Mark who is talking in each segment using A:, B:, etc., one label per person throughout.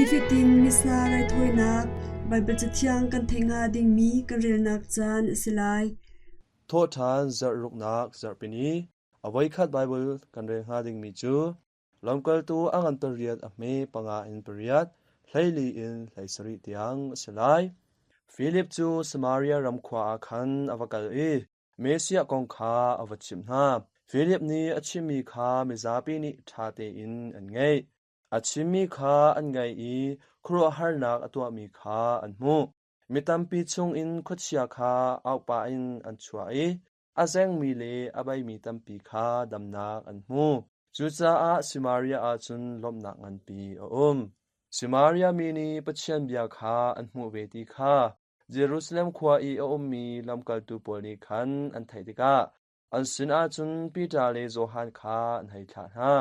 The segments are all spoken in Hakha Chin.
A: Nifatin Missa raithawinak Baibal Cathiang kan theih hnga dingmi kan relnak caan a si lai.
B: Thawhṭhan zarh ruknak zarhpini a voikhat Baibal kan rel hnga dingmi cu Lamkaltu a ngan pariat a hme panga in pariat, 14 in 17 tiang a si lai. Filip cu Samaria ram khua ah khan a va kal i Messiah kong kha a va chimh hna. Filip nih a chimmi kha mizapi nih ṭha tein an ngaih. A chimmi kha an ngaih i khuaruahharnak a tuahmi kha an hmuh. Mi tampi chungin khuachia kha auhpah in an chuah i a zengmi le a beimi tampi kha damnak an hmu. Cucaah Samaria ah cun lawmhnak nganpi a um. Samaria mi nih Pathian bia kha an hmuh ve ti kha Jerusalem khua i a ummi lamkaltu pawl nih khan an theih tikah an sinah cun Peter le Johan kha an hei thlah hna.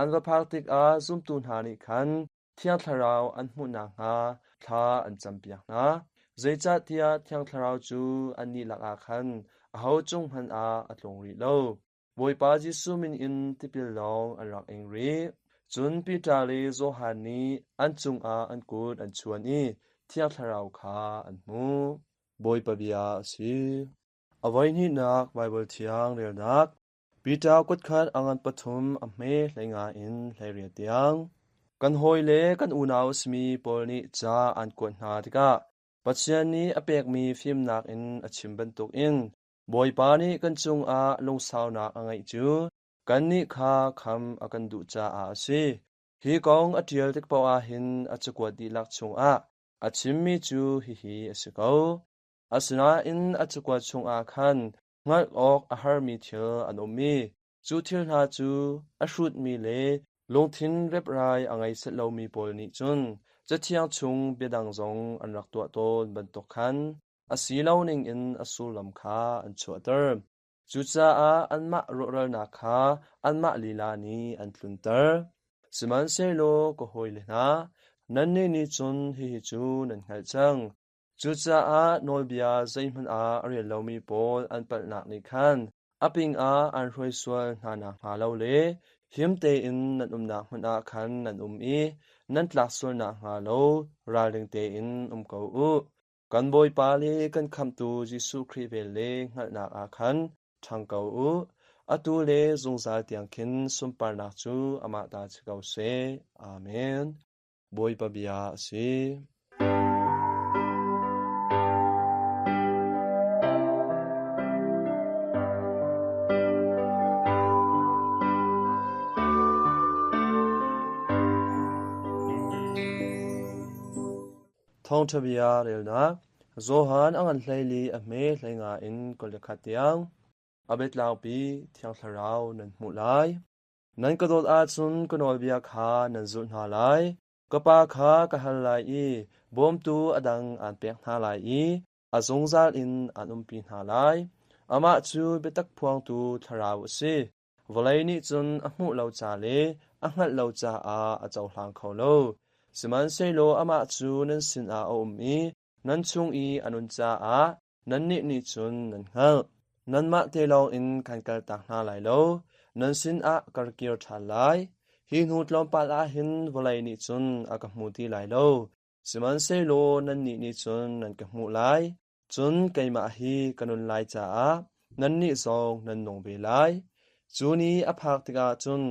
B: An va phak tikah zumtu hna nih khan Thiang Thlarau an hmuh nakhnga thla an campiak hna. Zeicahtiah Thiang Thlarau cu annih lakah khan aho cung hmanh ah a tlung rih lo. Bawipa Jesuh min in tipil lawng an rak ing rih. Cun Peter le Johan nih an cungah an kut an chuan i Thiang Thlarau kha an hmuh. Bawipa bia a si. A voihnihnak Baibal Thiang relnak Peter kutkhat a ngan pathum a hme 15 in 18 tiang. Kan hawi le kan unau a simi pawl nih ca an kuat hna tikah Pathian nih a pekmi fimnak in a chim bantukin Bawipa nih kan cungah lungsaunak a ngeih cu kannih kha kham a kan duh caah a si. Hi kong a ṭial tik paoh ah hin a cakuat dihlak chungah a chimmi cu hihi a si ko. Asinain a cakuat chungah khan hngalh awk a harmi thil an um i cu thil hna cu a hrutmi le lungthin reprai a ngei set lomi pawl nih cun Cathiang chung biadang zong an rak tuah tawn bantuk khan a si lo ningin a sullam kha an chuahter. Cucaah anmah rawhralnak kha anmah lila nih an tlunter. Sihmanhsehlaw ka hawile hna, nannih nih cun hihi cu nan hngalh cang. Cucaah nawlbia zeihmanh ah a rel lomi pawl an palhnak nih khan a pingah aan hruai sual hna nakhnga lo le him tein nan umnak hmun ah khan nan um i nan tlak sual nakhnga lo ralring tein um ko u. Kan Bawipa le kan Khamhtu Jesuh Khrih vel le hngalhnak ah khan ṭhang ko u. Atu le zungzal tiang khin sunparnak cu amah ta si ko seh. Amen. Bawipa bia a si. Thawngṭha bia relnak Johan a ngan 14 a hme 15 in 21 tiang a biatlangpi Thiang Thlarau nan hmuh lai. Nan ka dawt ahcun ka nawlbia kha nan zulh hna lai. Ka Pa kha ka hal lai i bawmtu a dang aan pek hna lai i a zungzal in aan umpi hna lai. Amah cu biatak phuangtu Thlarau a si. Vawlei nih cun a hmuh lo ca le a hngalh lo caah a cohlang kho lo. Sihmanhsehlaw amah cu nan sinah a um i nan chung i a nun caah nannih nih cun nan hngalh. Nanmah te lawngin kan kaltak hna lai lo, nan sinah ka ra kir ṭhan lai. Hi hnu tlawmpal ah hin vawlei nih cun a ka hmu ti lai lo, sihmanhsehlaw nannih nih cun nan ka hmuh lai. Cun keimah hi ka nun lai caah nannih zong nan nung ve lai. Cu ni a phak tikah cun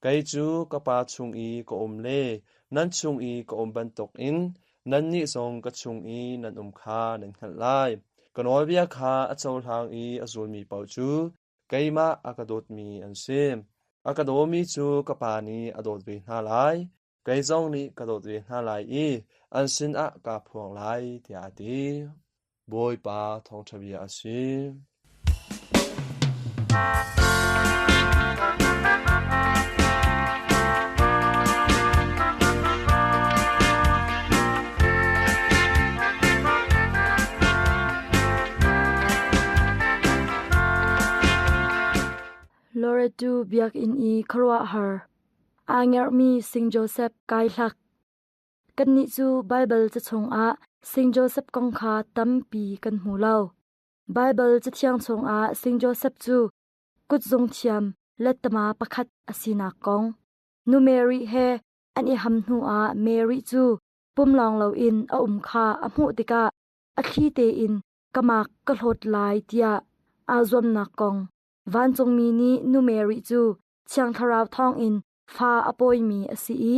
B: kei cu ka Pa chung i ka um le nan chung i ka um bantukin nannih zong ka chung i nan um kha nan hngalh lai. Ka nawlbia kha a cohlang i a zulmi paoh cu keimah a ka dawtmi an si. A ka dawmi cu ka Pa nih a dawt ve hna lai. Kei zong nih ka dawt ve hna lai i an sinah kaa phuang lai, tiah a ti. Bawipa thawngṭha bia a si.
C: Loretu Biakinn i khuaruahhar Aa ngerhmi Saint Joseph kai hlak. Kannih cu Baibal ca chungah Saint Joseph kong kha tampi kan hmu lo. Baibal Cathiang chungah Saint Joseph cu kutzung thiam lettama pakhat a sinak kong, Nu Mary he an i ham hnuah Mary cu pumlawng loin a um kha a hmuh tikah a thli tein ka mak ka hlawt lai tiah aa zuamnak kong vancungmi nih nu Mary cu Thiang Thlarau thawngin fa a pawimi a si i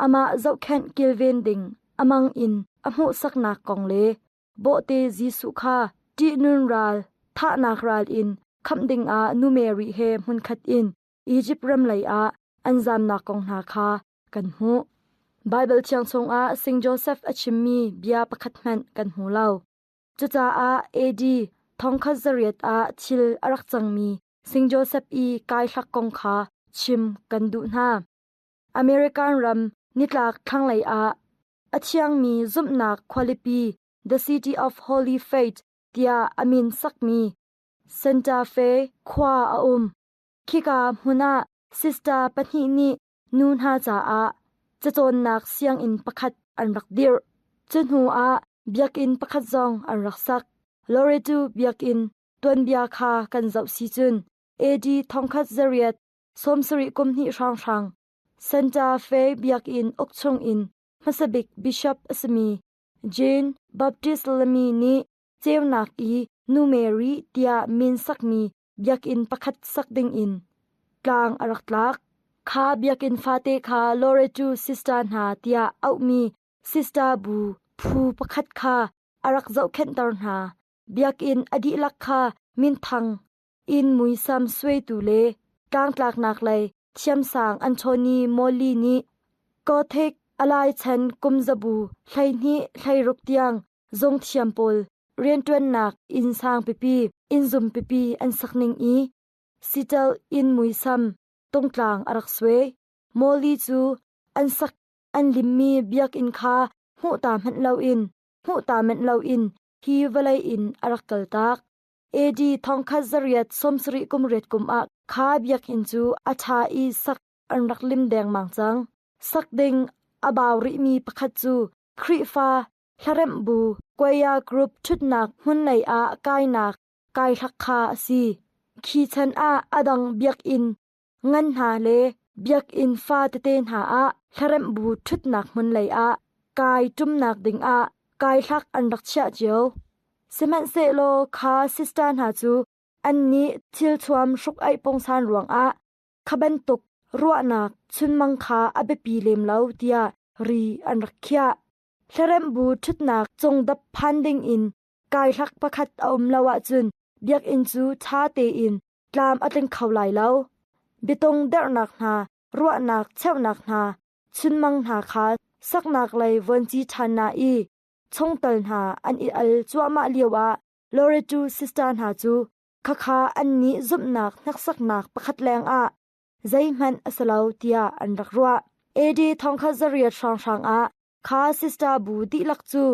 C: amah zohkhenh kilven ding a mang in a hmuhsaknak kong le bawhte Jesuh kha ṭihnun ral thahnak ral in khamh dingah nu Mary he hmunkhat in Izipt ram lei ah an zamnak kong hna kha kan hmuh. Baibal Thiang chungah Saint Joseph a chimmi bia pakhat hmanh kan hmu lo. Cucaah AD 1800 ah thil a rak cangmi Saint Joseph i kaihlak kong kha chim kan duh hna. American ram nitlak thlanglei ah a thiangmi zumhnak khualipi The City of Holy Faith tiah a min sakmi Santa Fe khua a um. Khika hmun ah sister pahnih nih nu hna caah cacawnnak sianginn pakhat an rak dirh. Cu hnu ah biakinn pakhat zong an rak sak. Loreto biakinn tuanbia kha kan zoh si cun AD 1870 kum hnih hrawnghrang Santa Fe biakinn ukchung in hmasabik bishop a simi Jean Baptist Lamy nih ceunak i Nu Mary tiah min sakmi biakinn pakhat sak dingin tlang a rak tlak. Kha biakinn fate kha Loreto Sister hna tiah auhmi sister bu phu pakhat kha a rak zohkhenhter hna. Biakinn a dihlak kha minthang inn muisam suaitu le tlangtlaknak lei thiamsang Anthony Morley nih Gothic alaichan kumzabu 12 hleiruk tiang zungthiam pawl rianṭuannak inn sang pipi inn zum pipi an sak ning i Seattle inn muisam tungtlang a rak suai. Molly cu an sak an limmi biakinn kha hmuh ta hmanh loin hmuh ta manh loin hi vawlei in a rak kaltak. AD 1878 kum riat kum ah kha biakinn cu a ṭha i sak an rak lim dengmang cang. Sak ding a bau rihmi pakhat cu Khrihfa hlaremh bu Kwaya Group ṭhutnak hmun lei ah kainak kaihlak kha a si. Khi chan ah a dang biakinn ngan hna le biakinn fa tete hna ah hlaremh bu ṭhutnak hmun lei ah kai ṭumnak ding ah kaihlak an rak chiah cio. Sihmanhsehlaw kha sister hna cu annih thilthuam hruk-aih pungsan ruangah kha bantuk ruahnak chunmang kha a biapi lem lo tiah ri an rak khiah. Hlaremh bu ṭhutnak cungdap phan dingin kaihlak pakhat a um lo ahcun biakinn cu ṭha tein tlam a tling kho lai lo. Biatung derhnak hna, ruahnak cheuhnak hna, chunmang hna kha saknak lei vuanci ṭhan na i chungtel hna an i al cuahmah lioah Loreto sister hna cu khakha annih zumhnak hneksaknak pakhat lengah zeihmanh a si lo tiah an rak ruah. AD 1800 hrawnghrang ah kha sister bu dihlak cu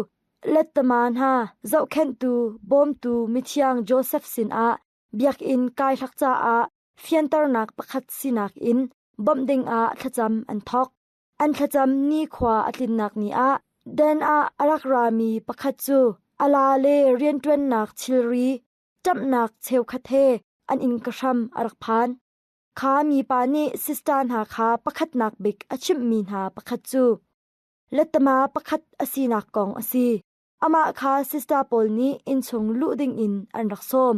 C: lettama hna zohkhenhtu bawmtu mithiang Joseph sinah biakinn kaihlak caah fianternak pakhat sinak in bawmh dingah thlacam an thawk. An thlacam nikhua a tlinnak ni ah den ah a rak rami pakhat cu a la le rianṭuannak thilri ṭamhnak cheukhat he an inn ka hram a rak phan. Kha mipa nih sister hna kha pakhatnak bik a chimhmi hna pakhat cu lettama pakhat a sinak kong a si. Amah kha sister pawl nih innchung luh dingin an rak sawm.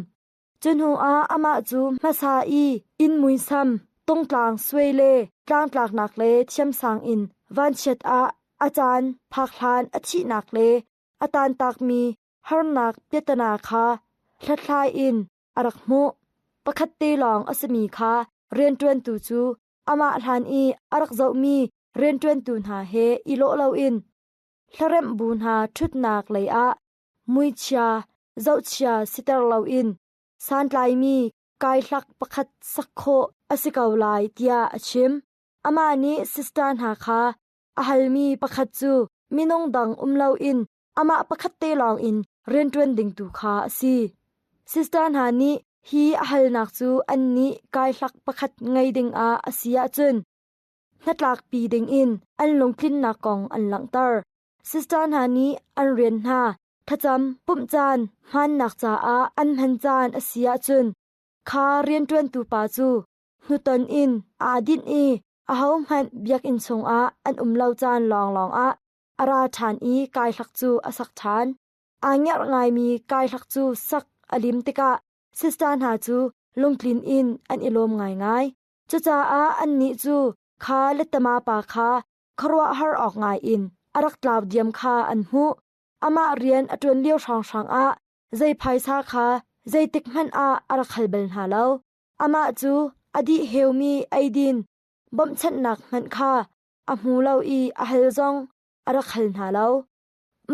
C: Cu hnuah amah cu hmasa i inn muisam, tungtlang suai le tlangtlaknak le thiamsang in vanchiat ah a caan phak hlan a thihnak le a tantakmi harnak piatana kha hlathlai in a rak hmuh. Pakhat te lawng a simi kha rianṭuantu cu amah hlan i a rak zohmi rianṭuantu hna he i lawh loin hlaremh bu hna ṭhutnak lei ah muichia zohchia siter loin santlaimi kaihlak pakhat sak khawh a si ko lai tiah a chim. Amah nih sister hna kha a halmi pakhat cu minung dang um loin amah pakhat te lawng in rianṭuan ding tu kha a si. Sister hna nih hi a halnak cu annih kaihlak pakhat ngei dingah a si ahcun hnatlakpi dingin an lungtlinnak kong an langhter. Sister hna nih an rian hna thlacam pumh caan hmannak caah an hman caan a si ahcun kha rianṭuantu pa cu hnuton in aa dinh i. Ahohmanh biakinn chungah an um lo caan lawnglawng ah a ra ṭhan i kaihlak cu a sak ṭhan. Aa ngerh ngaimi kaihlak cu sak a lim tikah sista hna cu lungtlin in an i lawm ngaingai. Cucaah annih cu kha lettama pa kha khuaruahhar awk ngaiin a rak tlau diam kha an hmuh. Amah rian a ṭuan lio hrawnghrang ah zei phaisa kha zeitik hmanh ah a rak hal bal hna lo. Amah cu a dih heumi eidin bawmhchanhnak hmanh kha a hmu lo i a hal zong a rak hal hna lo.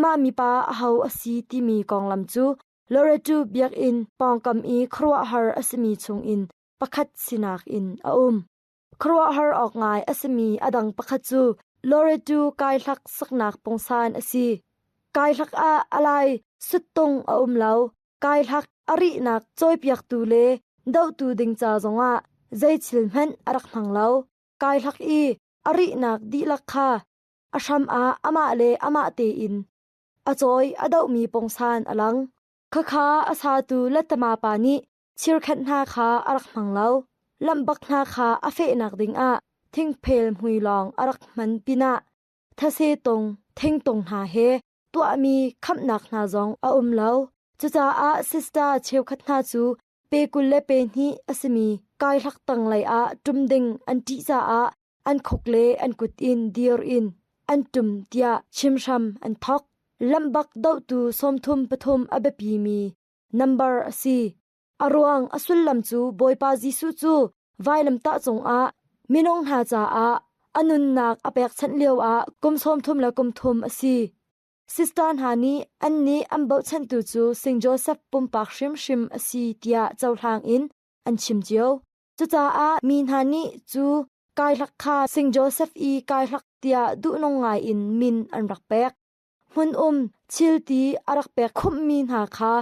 C: Mah mipa aho a si timi konglam cu Loretu biakinn pawngkam i khuaruahhar a simi chungin pakhat sinak in a um. Khuaruahhar awk ngai a simi a dang pakhat cu Loretu kaihlak saknak pungsan a si. Kaihlak ah a lai suttung a um lo. Kaihlak a rihnak cawipiaktu le dohtu ding ca zongah zei thil hmanh a rak hmang lo. Kaihlak i a rihnak dihlak kha a hram ah amah le amah tein a cawi a dohmi pungsan a lang. Khakha a satu Lattama pa nih chirkhenh hna kha a rak hmang lo. Lamhbak hna kha a fehnak dingah thingphel hmui lawng a rak hman pinah thase tung, thingtung hna he tuahmi khamhnak hna zong a um lo. Cucaah sista cheukhat hna cu pe 20 le pe hnih a simi kaihlak tanglei ah ṭum ding an ṭih caah an khuk le an kut in dir in an ṭum tiah chimhram an thawk. Lamhbak dohtu 33 a biapimi nambar a si. A ruang a sullam cu Bawipa Jesuh cu vailamtah cungah minung hna caah a nunnak a pekchanh lioah kum 33 a si. Sister hna nih annih an bochantu cu Saint Joseph pumpak hrimhrim a si tiah cohlang in an chim cio. Cucaah mi hna nih cu kaihlak kha Saint Joseph i kaihlak tiah duhnung ngaiin min an rak pek. Hmun um thilti a rak pek khumhmi hna kha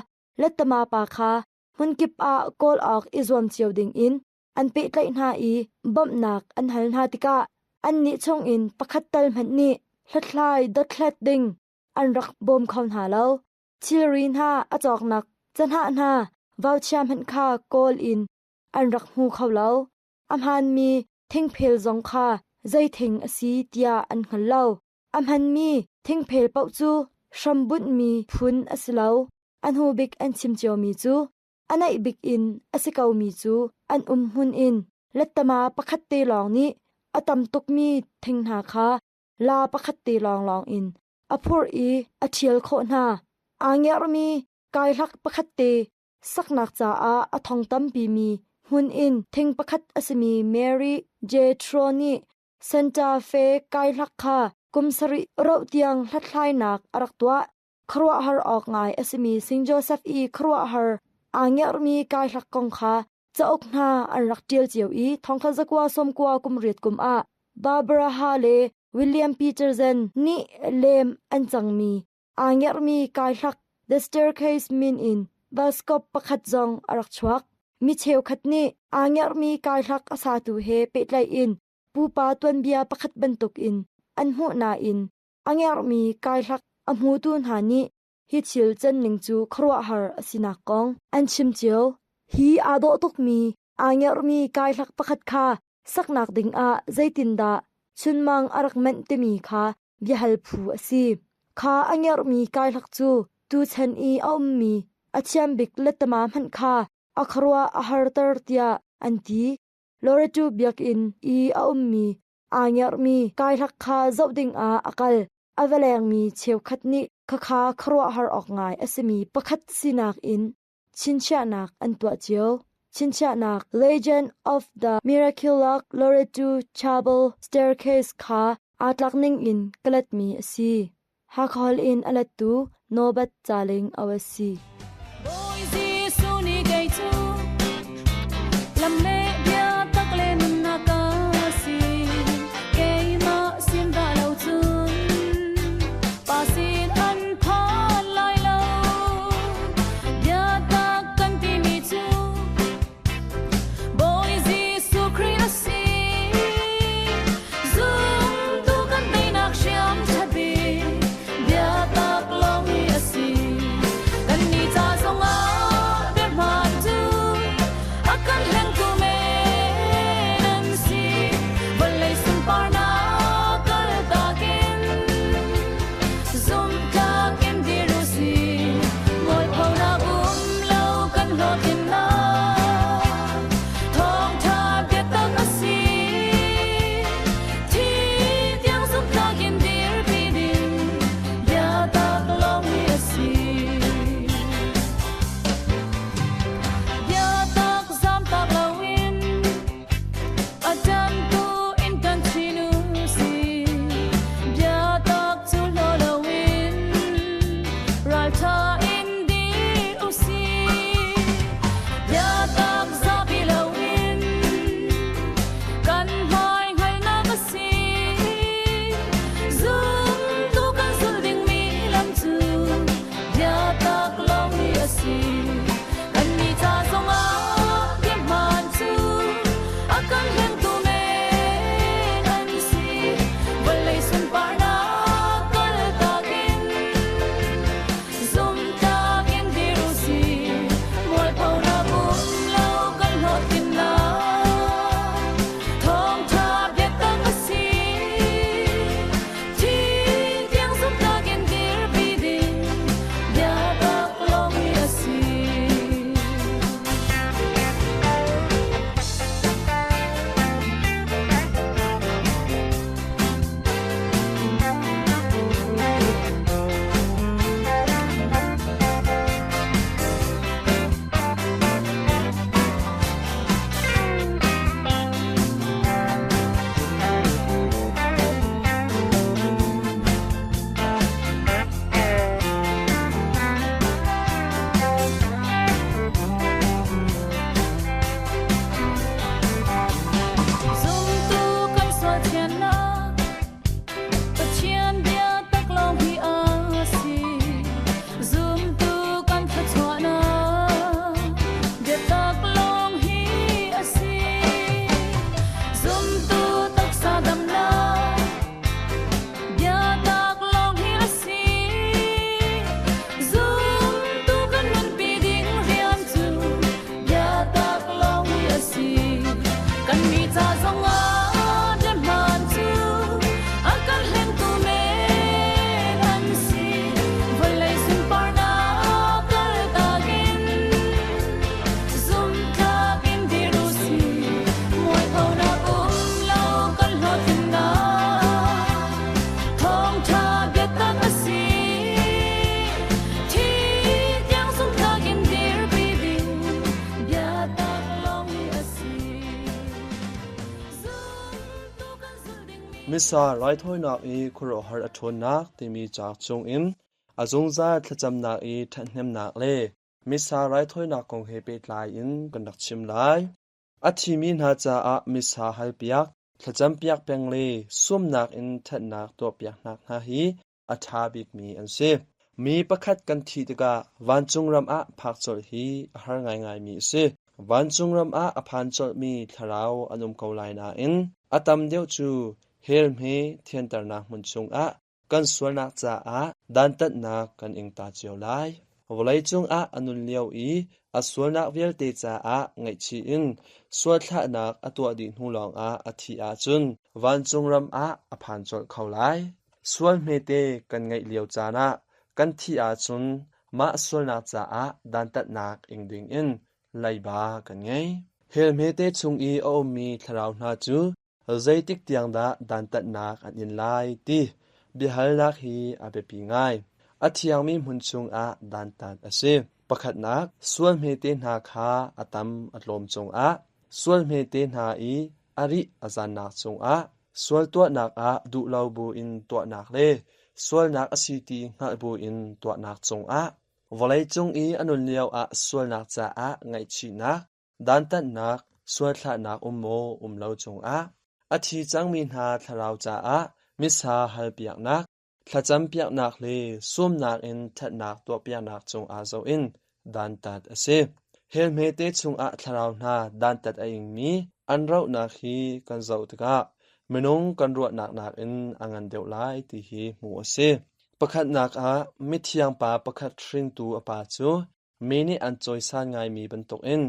C: lettama pa kha hmunkip ah kawl awk i zuam cio dingin an pehtlaih hna i bawmhnak an hal hna tikah annih chungin pakhat tal hmanh nih hlathlai dothlat ding an rak bawm kho hna lo. Thilri hna a cawknak cahnah hna vauchia hmanh kha kawl in an rak hmu kho lo. A hmaanmi thingphel zong kha zei thing a si tiah an hngal lo. A hmanmi thingphel paoh cu hrambunhmi phun a si lo. A hnu bik an chim ciomi cu a naih bik in a si komi cu an um hmun in lettama pakhat te lawng nih a tam tukmi thing hna kha la pakhat te lawnglawng in a phurh i a ṭhial khawh hna. Aa ngerhmi kaihlak pakhat te saknak caah a thong tampimi hmun in thing pakhat a simi Mary J. Tro nih Santa Fe kaihlak kha kum sarih rauh tiang hlathlainak a rak tuah. Khuaruahhar awk ngai a simi Saint Joseph i khuaruahhar aa ngerhmi kaihlak kong kha cauk hna an rak ṭial cio i thongkhat zakua sawmkua kum riat kum ah Barbara Ha le William Peterson nih lem an cangmi aa ngerhmi kaihlak The Staircase min in baskop pakhat zong a rak chuak. Mi cheukhat nih aa ngerhmi kaihlak a satu he pehtlaih in pupa tuanbia pakhat bantukin an hmuh nain a ngerhmi kaihlak a hmutu hna nih hi thil canning cu khuaruahhar a sinak kong an chim cio. Hi aa dawh tukmi aa ngerhmi kaihlak pakhat kha saknak dingah zeitindah chunmang a rak manh timi kha biahal phu a si. Kha a ngerhmi kaihlak cu tuchan i a ummi a thiam bik lettama hmanh kha a khuaruah a harter tiah an ti. Loretu biakinn i a ummi aa ngerhmi kaihlak kha zoh dingah a kal. A va lengmi cheukhat nih khakha khuaruahhar awk ngai a simi pakhat sinak in chinchiahnak an tuah cio. Chinchiahnak Legend of the Miraculous Loreto Chapel Staircase kha aa tlak ning in ka letmi a si. Hakha holh in a lettu Nobat Caling Awasi.
D: Bawi Jesuh nih kei cu lam le biatak le nunnak ka si. Keimah sin dah lo cun Pa sin an phan lai lo. Biatak kan timi cu Bawi Jesuh Khrih a si. Zumtu kan teinak hriam ṭha bik biatak lawng hi a si. Kannih ca zongah biahmaan cu a kan hlengtu men an si. Vawlei sunparnak kaltak in zumhtlak in dir u sih. Mualphonak um lo kan hlawhtlinnak thawngṭha biatak a si. Thi tiang zumhtlak in dirpi ding biatak lawng hi a si. Zumtu kan zulh dingmi
B: Missa raithawinak i khuaruahhar a ṭhawnnak timi cauk chungin a zungzal thlacamnak i ṭhathnemnak le Missa raithawinak kong he pehtlai in kan rak chim lai. A thimi hna caah Missa halpiak, thlacampiak peng le sumnak in ṭhatnak tuahpiaknak hna hi a ṭha bikmi an si. Mi pakhat kan thih tikah vancung ram ah phak colh hi a har ngaingaimi a si. Vancung ram ah a phan colhmi thlarau an um ko lai nain a tam deuh cu hell hme thianternak hmun chungah kan sualnak caah dantatnak kan ing ta cio lai. Vawleicung ah a nun lio i a sualnak vialte caah ngaihchih in sualthlahnak a tuah dih hnu lawngah a thih ahcun vancung ram ah a phan colh kho lai. Sual hmete kan ngeih lio caan ah kan thih ahcun mah sualnak caah dantatnak ing dingin leiba kan ngei. Hell hmete chung i a ummi thlarau hna cu zeitik tiang dah dantatnak an in lai ti biahalnak hi a biapi ngai. A thiangmi hmun chungah dantat a si. Pakhatnak, sual hmete hna kha a tam a tlawm cungah, sual hmete hna i a rih a zannak cungah, sual tuahnak ah duh lo buin tuahnak le sualnak a si ti hngalh buin tuahnak cungah, vawleicung i a nun lioah sualnak caah ngaihchihnak, dantatnak, sualthlahnak um maw um lo cungah, a thi cangmi hna thlarau caah missa halpiaknak, thlacampiaknak le sumnak in ṭhatnak tuahpiaknak cungah zoh in dantat a si. Hell hmete chungah thlarau hna dantat a ingmi an rohnak hi kan zoh tikah minung kan ruahnak nakin a ngan deuh lai ti hi hmuh a si. Pakhatnak ah mithiang pa pakhat hringtu a pa cu mi nih an cawisan ngaimi bantukin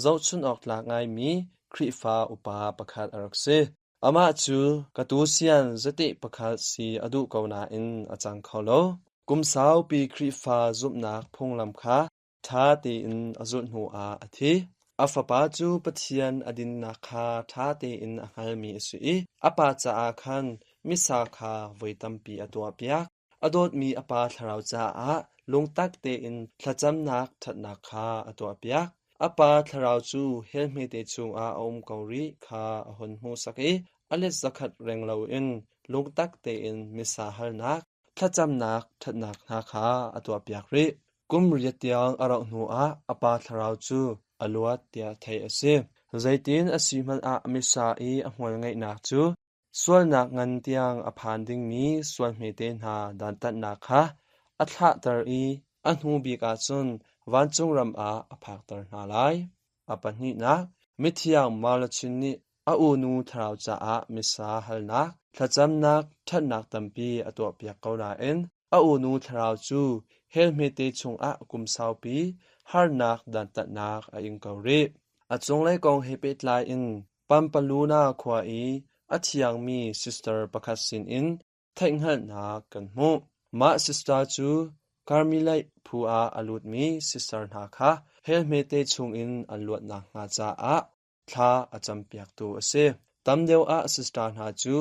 B: zohchunh awk tlak ngaimi Khrihfa upa pakhat a rak si. Amah cu ka tusian zateh pakhat si a duh ko nain a cang kho lo. Kum saupi Khrihfa zumhnak phunglam kha ṭha tein a zulh hnuah a thi. A fapa cu Pathian a dinnak kha ṭha tein a hngalmi a si i a pa caah khan Missa kha voi tampi a tuahpiak. A dawtmi a pa thlarau caah lungtak tein thlacamnak ṭhatnak kha a tuahpiak. A pa thlarau cu hell hmete chungah a um ko rih kha a hun hmuhsak i a let zakhat reng loin lungtak tein missa halnak, thlacamnak ṭhatnak hna kha a tuahpiak rih. Kum riat tiang a rauh hnuah a pa thlarau cu a luat tiah theih a si. Zeitin a si hmanh ah missa i a hmual ngeihnak cu Sualnak ngan tiang a phan dingmi sual hmete hna dantatnak kha a thlahter i a hnu bik ah cun vancung ram ah a phakter hna lai. A pahnihnak, mithiang Marlachin nih a unu thlarau caah missa halnak, thlacamnak, ṭhatnak tampi a tuahpiak ko nain a unu thlarau cu hell hmete chungah kum saupi harnak dantatnak a ing ko rih. A cunglei kong he pehtlai in Pampaluna khua i a thiangmi sister pakhat sinin theihhngalhnak kan hmuh. Mah sister cu Carmelite phu ah a lutmi sister hna kha hell hmete chungin an luat nakhnga caah thla a campiaktu a si. Tam deuh ah sister hna cu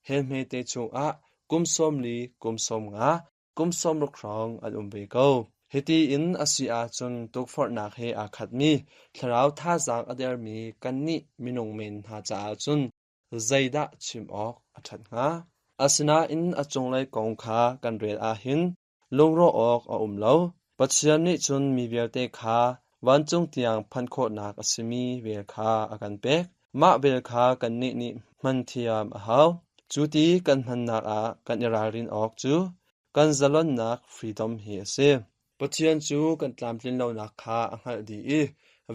B: hell hmete chungah kum 40, kum 50, kum 60 hrawng an um ve ko. Hiti in a si ahcun tukforhnak he aa khatmi thlarau thazaang a dermi kannih minung men hna caah cun zeidah chim awk a ṭhat hnga? Asinain a cunglei kong kha kan rel ahhin lungrawh awk a um lo. Pathian nih cun mi vialte kha vancung tiang phanh khawhnak a simi vel kha a kan pek. Mah vel kha kannih nih hman thiam a hau. Cu ti kan hmannak ah kan i ralrin awk cu kan zalonnak freedom hi a si. Pathian cu kan tlamtlin lonak kha a hngalh dih i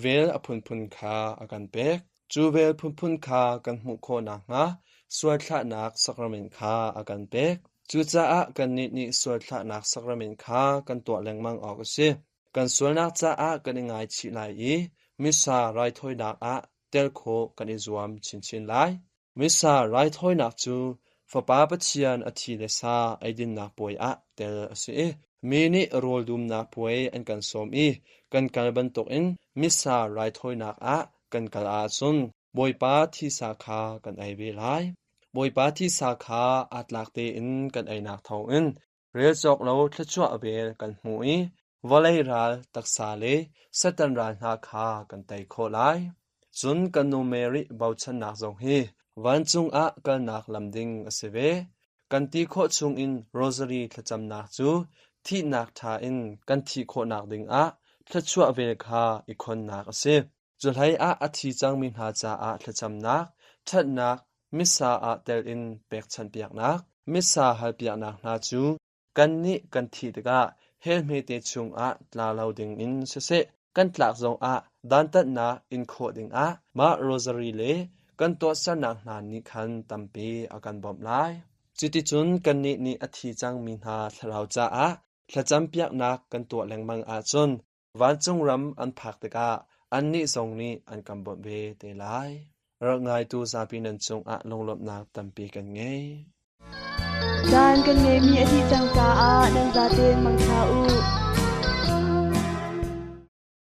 B: vel a phunphun kha a kan pek. Cu vel phunphun kha kan hmuh khawh nakhnga sualthlahnak sacrament kha a kan pek. Cucaah kannih nih sualthlahnak sacrament kha kan tuah lengmang awk a si. Kan sualnak caah kan i ngaichih lai i Missa raithawinak ah tel khawh kan i zuam chinchin lai. Missa raithawinak cu Fapa Pathian a thi le sa eidinnak puai ah tel a si i mi nih rawl dumnak puai an kan sawm i kan kal bantukin Missa raithawinak ah kan kal ahcun Bawipa thisa kha kan ei ve lai. Bawipa thisa kha aa tlak tein kan einak thawngin rel cawk lo thluachuah vel kan hmu i vawlei ral taksa le Satan ral hna kha kan tei khawh lai. Cun kan nu Mary bochannak zong hi vancung ah kalnak lam ding a si ve. Kan ti khawh chungin rosary thlacamnak cu thihnak ṭha in kan thih khawhnak dingah thluachuah vel kha i khonnak a si. Cuhlei ah a thi cangmi hna caah thlacamnak, ṭhatnak, Missa ah tel in pekchanhpiaknak, Missa halpiaknak hna cu kannih kan thih tikah hell hmete chungah tla lo dingin siseh, kan tlak zongah dantatnak in khawh dingah mah rosary le kan tuahsernak hna nih khan tampi a kan bawmh lai. Cuticun kannih nih a thi cangmi hna thlarau caah thlacampiaknak kan tuah lengmang ahcun Vancung ram an phak tikah annih zong nih an kan bawmh ve te lai. Rak ngaitu zapi nan cungah lunglawmhnak tampi kan ngei.
A: Caan kan ngeihmi a dih cang caah nan zaten mangṭha u.